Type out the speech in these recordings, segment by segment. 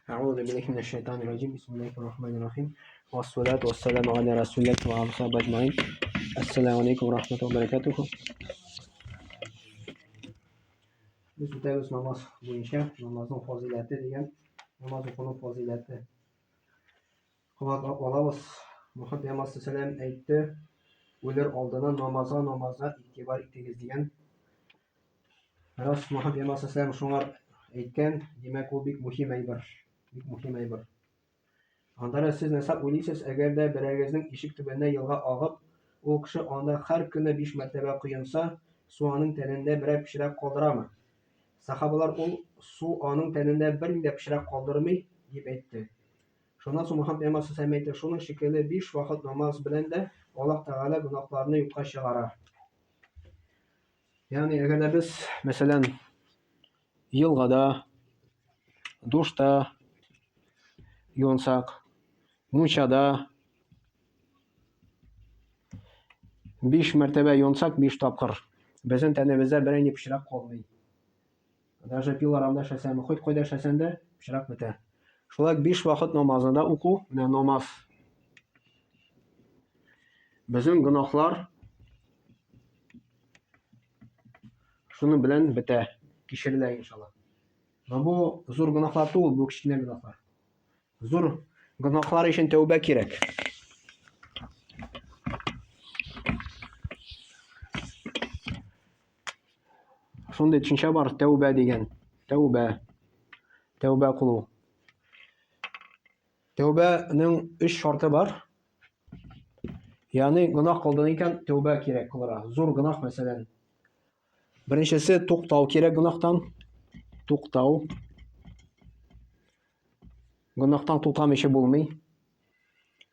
Әгъузу биллаһи минәш шайтанир раҗим. Бисмиллаһир рахманир рахим. Вассалату вассаламу аля расулиллаһи ва аля сахбиһи аҗмаин. Ассаламу алейкум ва рахматуллаһи ва баракатуху. Без үтәбез намаз буенча, намазның фазыйләте дигән, намаз укуның фазыйләте. Кабат алабыз. Мөхәммәд пәйгамбәр саллаллаһу әйтте, үлер алдыннан намазга, намазга игътибар итегез дигән. Рас Мөхәммәд пәйгамбәр саллаллаһу шуңар әйткән, димәк ул бик мөһим әйбер, бик мөһим әйбер. Андара сез нәрсә уйлыйсыз, әгәр дә берәрегезнең ишек төбендә елга агып, ул кеше анда һәр көне биш мәртәбә коенса, су аның тәнендә берәр пычрак калдырамы? Сахабалар ул су аның тәнендә берни дә пычрак калдырмый, дип әйтте. Шуннан соң Мөхәммәд пәйгамбәр саллаллаһу әйтте, шуның шикелле биш вакыт намаз белән дә Аллаһ Тәгалә гөнаһларны юкка чыгара. Ягъни, әгәр дә без, мәсәлән, елгада, душта юынсак, мунчада биш мәртәбә юынсак, биш тапкыр, безнең тәнебездә берәр пычрак калмый. Даже пилорамда эшләсәм, хоть кайда эшләсәң дә, пычрак бетә. Шулай биш вакыт намазны да уку, менә намаз. Безнең гөнаһлар шуның белән бетә, кичерелә иншалла. Но бу зур гөнаһлар түгел, бу кечкенә гөнаһлар. Зур гөнаһлар өчен тәүбә кирәк. Шундый төшенчә бар, тәүбә дигән. Тәүбә. Тәүбә кылу. Тәүбәнең өч шарты бар. Ягъни гөнаһ кылдың икән, тәүбә кирәк кылырга. Зур гөнаһ мәсәлән. Беренчесе туктау кирәк гөнаһтан. Туктау. Гөнаһтан туктамыйча булмый.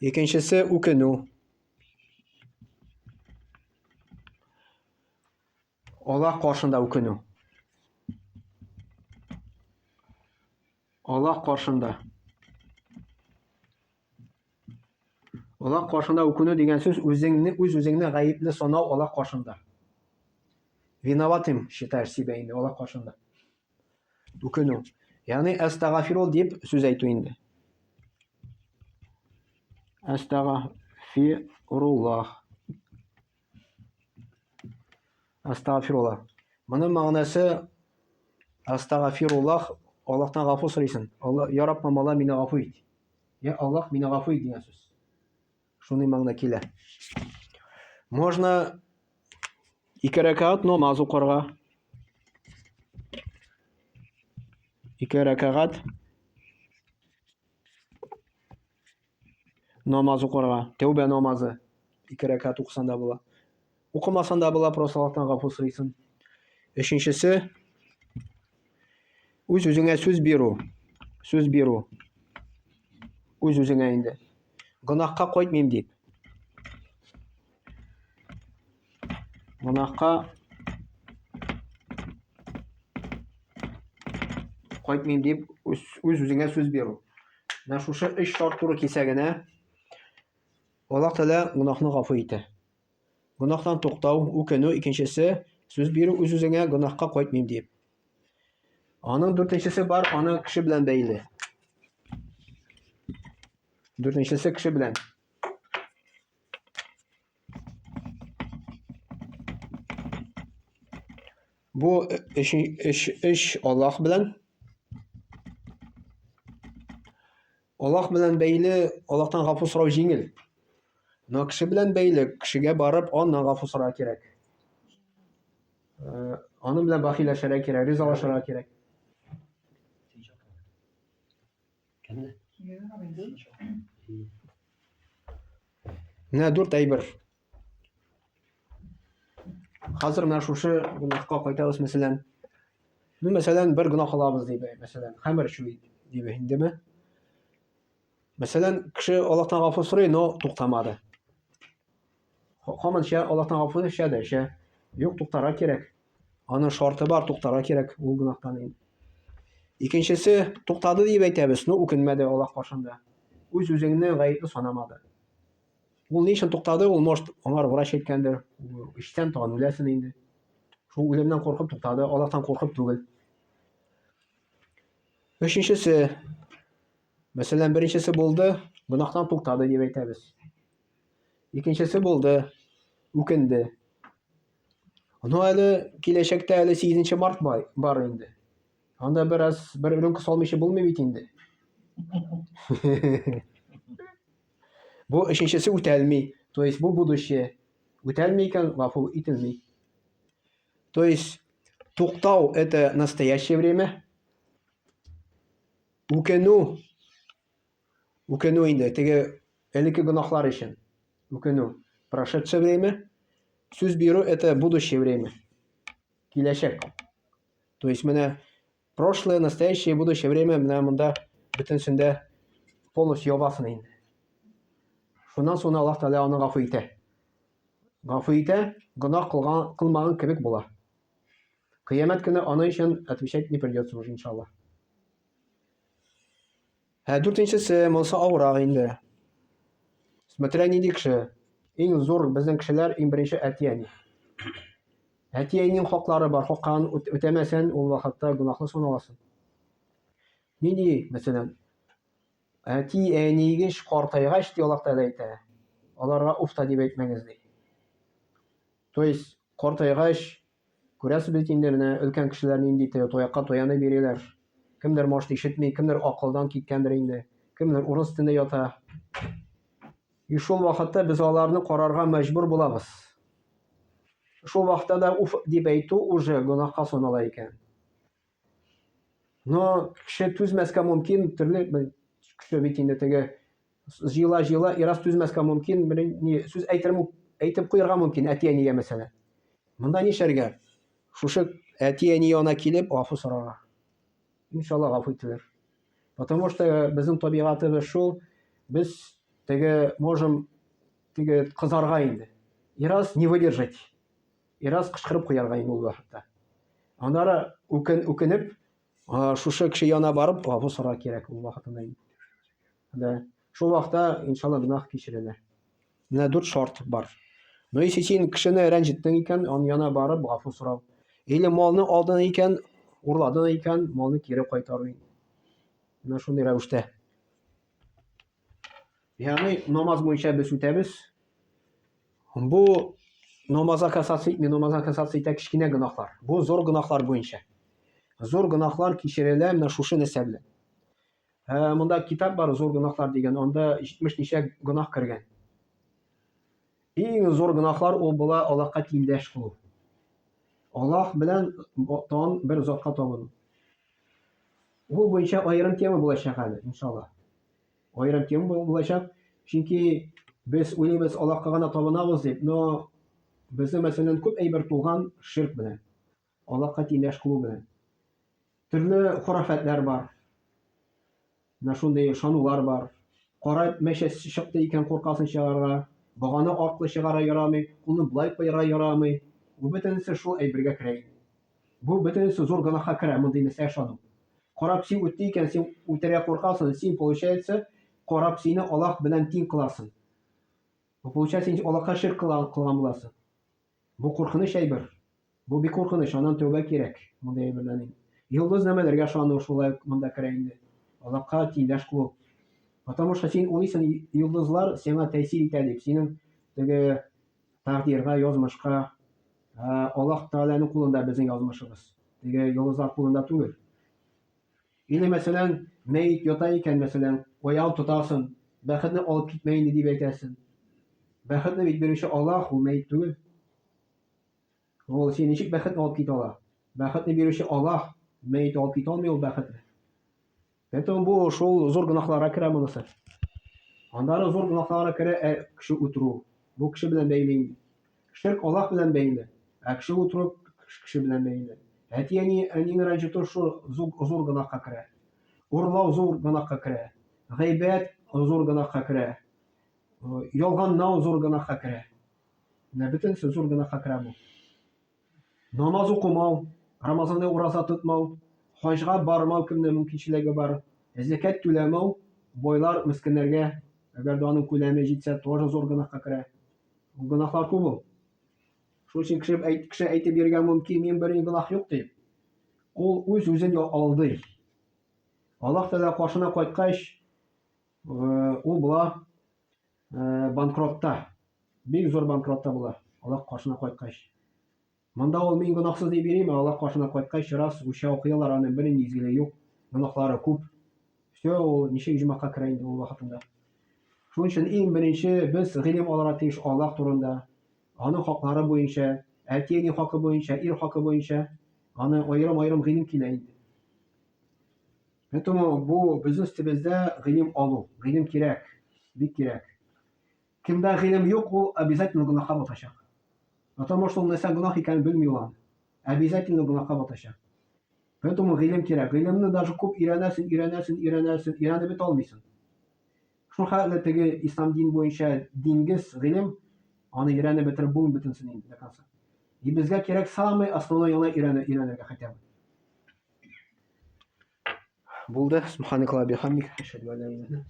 Икенчесе үкенү. Аллаһ каршында үкенү. Аллаһ каршында. Аллаһ каршында үкенү дигән сүз үзеңне үз-үзеңне гаепле санау Аллаһ каршында. Виноватым считаешь себя инде Аллаһ каршында. Үкенү. Ягъни әстәгафирул дип сүз әйтү инде. Әстәгафируллаһ. Астагфируллах. Моның мәгънәсе астагфируллах, Аллаһтан гафу сорыйсың. Алла, я Раббым, Алла мине гафу ит. Я Аллаһ, мине гафу ит дигән сүз. Шундый мәгънә килә. Можно ике рәкәгать намаз укырга. Ике рәкәгать намаз укырга. Тәүбә намазы. Ике рәкәгать укысан да була. Укымасан да була, просто Аллаһтан гафу сорыйсың. Өченчесе үз үзеңә сүз бирү. Сүз бирү. Үз үзеңә инде. Гөнаһка кайтмыйм дип. Гөнаһка кайтмыйм дип үз үзеңә сүз бирү. Менә шушы өч шарт туры килсә генә Аллаһ Тәгалә гөнаһны гафу итә. Гөнаһтан туктау, үкенү, икенчесе сүз бирү үз-үзеңә гөнаһка кайтмыйм дип. Аның дүртенчесе бар, аны кеше белән бәйле. Дүртенчесе кеше белән. Бу өч, өч, өч Аллаһ белән. Аллаһ белән бәйле Аллаһтан гафу сорау җиңел. Но кеше белән бәйле кешегә барып аннан гафу сорарга кирәк. Э, аның белән бәхилләшергә кирәк, ризалашырга кирәк. Кемне? Менә дүрт әйбер. Хәзер менә шушы гөнаһка кайтабыз, мәсәлән. Ну, мәсәлән, бер гөнаһ кылабыз дип, мәсәлән, хәмер эчү дип индеме? Мәсәлән, кеше Аллаһтан гафу сорый, но туктамады. Һаман эчә, Аллаһтан гафу эчә дә эчә. Юк, туктарга кирәк. Аның шарты бар, туктарга кирәк ул гөнаһтан инде. Икенчесе, туктады дип әйтәбез, но үкенмәде Аллаһ каршында. Үз-үзеңне гаепле санамады. Ул ни өчен туктады? Ул, может, аңар врач әйткәндер, эчсән тагын үләсен инде. Шул үлемнән куркып туктады, Аллаһтан куркып түгел. Өченчесе. Мәсәлән, беренчесе булды, гөнаһтан туктады дип әйтәбез. Икенчесе булды, үкенде. Ну әле киләчәктә әле 8 март бар инде. Анда бераз бер рюмка салмыйча булмый бит инде. Бу өченчесе үтәлми. То есть бу будущее. Үтәлми икән, гафу ителми. То есть туктау это настоящее время. Үкенү үкенү инде теге элекке гөнаһлар өчен үкенү прошедшее время. Сүз бирү это будущее время. Киләчәк. То есть менә прошлое, настоящее, будущее время менә монда бөтенсендә полностью ябасың инде. Шуннан соң Аллаһ Тәгалә аны гафу итә. Гафу итә, гөнаһ кылган кылмаган кебек була. Кыямәт көне аны өчен отвечать не придется уже, иншаллаһ. Ә дүртенчесе, монысы авырак инде. Смотря нинди кеше. Иң зур безнең кешеләр, иң беренче әти-әни. Әти-әнинең хаклары бар, хакын үтәмәсән, ул вакытта гөнаһлы саналасың. Нинди, мәсәлән, әти-әнигез картайгач, ди Аллаһ Тәгалә әйтә, аларга уф та дип әйтмәгез, ди. То есть, картайгач, күрәсез бит инде, менә өлкән кешеләр нинди таякка таянып йөриләр. Кемдер, может, ишетми, кемдер акылдан киткәндер инде, кемдер урын өстендә ята. И шул вакытта без аларны карарга мәҗбүр булабыз. Шул вакытта да уф дип әйтү уже гөнаһка санала икән. Но кеше түзмәскә мөмкин, төрле кеше бит инде теге җыела-җыела, и раз түзмәскә мөмкин, бер ни сүз әйтер, әйтеп куярга мөмкин әти-әнигә мәсәлән. Монда нишләргә? Шушы әти-әни янына килеп гафу сорарга. Иншалла гафу ителер. Потому что безнең табигатыбыз шул, без теге можем теге кызарга инде. И раз не выдержать. И раз кычкырып куярга инде ул вакытта. Аннары үкен, үкенеп, шушы кеше янына барып, гафу сорарга кирәк ул вакытында инде. Да. Шул вакытта, иншалла, гөнаһ кичерелә. Менә дүрт шарт бар. Но если син кешене рәнҗеттең икән, аның янына барып гафу сорау. Или малны алдың икән, урладың икән, малны кире кайтару. Менә шундый рәвештә. Ягъни намаз буенча без үтәбез. Бу намазга касаться итми, намазга касаться итә кечкенә гөнаһлар. Бу зур гөнаһлар буенча. Зур гөнаһлар кичерелә менә шушы нәрсә белән. Ә, монда китап бар, зур гөнаһлар дигән, анда 70 ничә гөнаһ кергән. Иң зур гөнаһлар ул була Аллаһка тиңдәш кылу. Аллаһ белән тагын бер затка табыну. Ул буенча аерым тема булачак әле, иншалла. Аерым тема булачак, чөнки без уйлыйбыз Аллаһка гына табынабыз дип, но безнең мәсәлән күп әйбер тулган ширк белән. Аллаһка тиңдәш кылу белән. Төрле хорафәтләр бар. Менә шундый ышанулар бар. Кара мәче чыкты икән, куркасың чыгарга. Баганы артлы чыгара ярамый, кулны болай куярга ярамый. Бу бөтенесе шул әйбергә керә инде. Бу бөтенесе зур гөнаһка керә, мондый нәрсә ышану. Кара пси үтте икән, син үтәргә куркасың, син, получается, кара псины Аллаһ белән тиң кыласың. Бу, получается, син Аллаһка ширк кылган буласың. Бу куркыныч әйбер. Бу бик куркыныч, аннан тәүбә кирәк мондый әйберләрнең. Йолдыз нәмәләргә ышану шулай ук монда керә инде. Аллаһка тиңдәш кылу. Потому что син уйлыйсың, йолдызлар сиңа тәэсир итә дип, синең теге тәкъдиргә, язмышка. Аллаһ Тәгаләнең кулында безнең язмышыбыз. Теге йолдызлар кулында түгел. Или, мәсәлән, мәет ята икән, мәсәлән, аягын тотасың, бәхетне алып китмә инде дип әйтәсең. Бәхетне бит бирүче Аллаһ, ул мәет түгел. Ул син ничек бәхетне алып китә ала? Бәхетне бирүче Аллаһ, мәет алып китә алмый ул бәхетне. Поэтому бу шул зур гөнаһларга керә монысы. Аннары зур гөнаһларга керә ә, кеше үтерү. Бу кеше белән бәйле инде. Ширк Аллаһ белән бәйле, ә кеше үтерү кеше белән бәйле. Әти-әни әнине рәнҗетү шул зур, зур гөнаһка керә. Урлау зур гөнаһка керә. Гайбәт зур гөнаһка керә. Ялганлау зур гөнаһка керә. Менә бөтенесе зур гөнаһка керә бу. Намаз укымау, Рамазанда ураза тотмау, хаҗга бармау кемнең мөмкинчелеге бар, зәкят түләмәү, байлар мескеннәргә, әгәр дә аның күләме җитсә, тоже зур гөнаһка керә. Ул гөнаһлар күп ул. Шул өчен кеше, әйт, кеше әйтеп йөргән мөмкин, мин берни гөнаһ юк дип. Ул үз-үзен алдый. Аллаһ Тәгалә каршына кайткач, ул була банкротта. Бик зур банкротта була. Аллаһ каршына кайткач. Монда ул мин гөнаһсыз дип йөриме, Аллаһ каршына кайткач, раз уча укыйлар, аның бернинди изгелеге юк, гөнаһлары күп. Все, ул ничек җомакка керә инде ул вакытында. Шуның өчен иң беренче без гыйлем алырга тиеш Аллаһ турында, аның хаклары буенча, әти-әни хакы буенча, ир хакы буенча, аны аерым-аерым гыйлем килә инде. Поэтому бу безнең өстебездә гыйлем алу, гыйлем кирәк, бик кирәк. Кемдә гыйлем юк, ул обязательно гөнаһка батачак. Потому что ул нәрсә гөнаһ икәнен белми ул аны. Обязательно гөнаһка батачак. Поэтому гыйлем кирәк. Гыйлемне даже күп өйрәнәсең, өйрәнәсең, өйрәнәсең, өйрәнеп бетә алмыйсың. Шул хәтле теге ислам дин буенча диңгез гыйлем, аны өйрәнеп бетереп булмый бөтенесен инде до конца. И безгә кирәк самый основной гына өйрәнә, өйрәнергә хотя бы. Булды. Субханакалла бихамдик. Ашһаду ан ла илаһа илля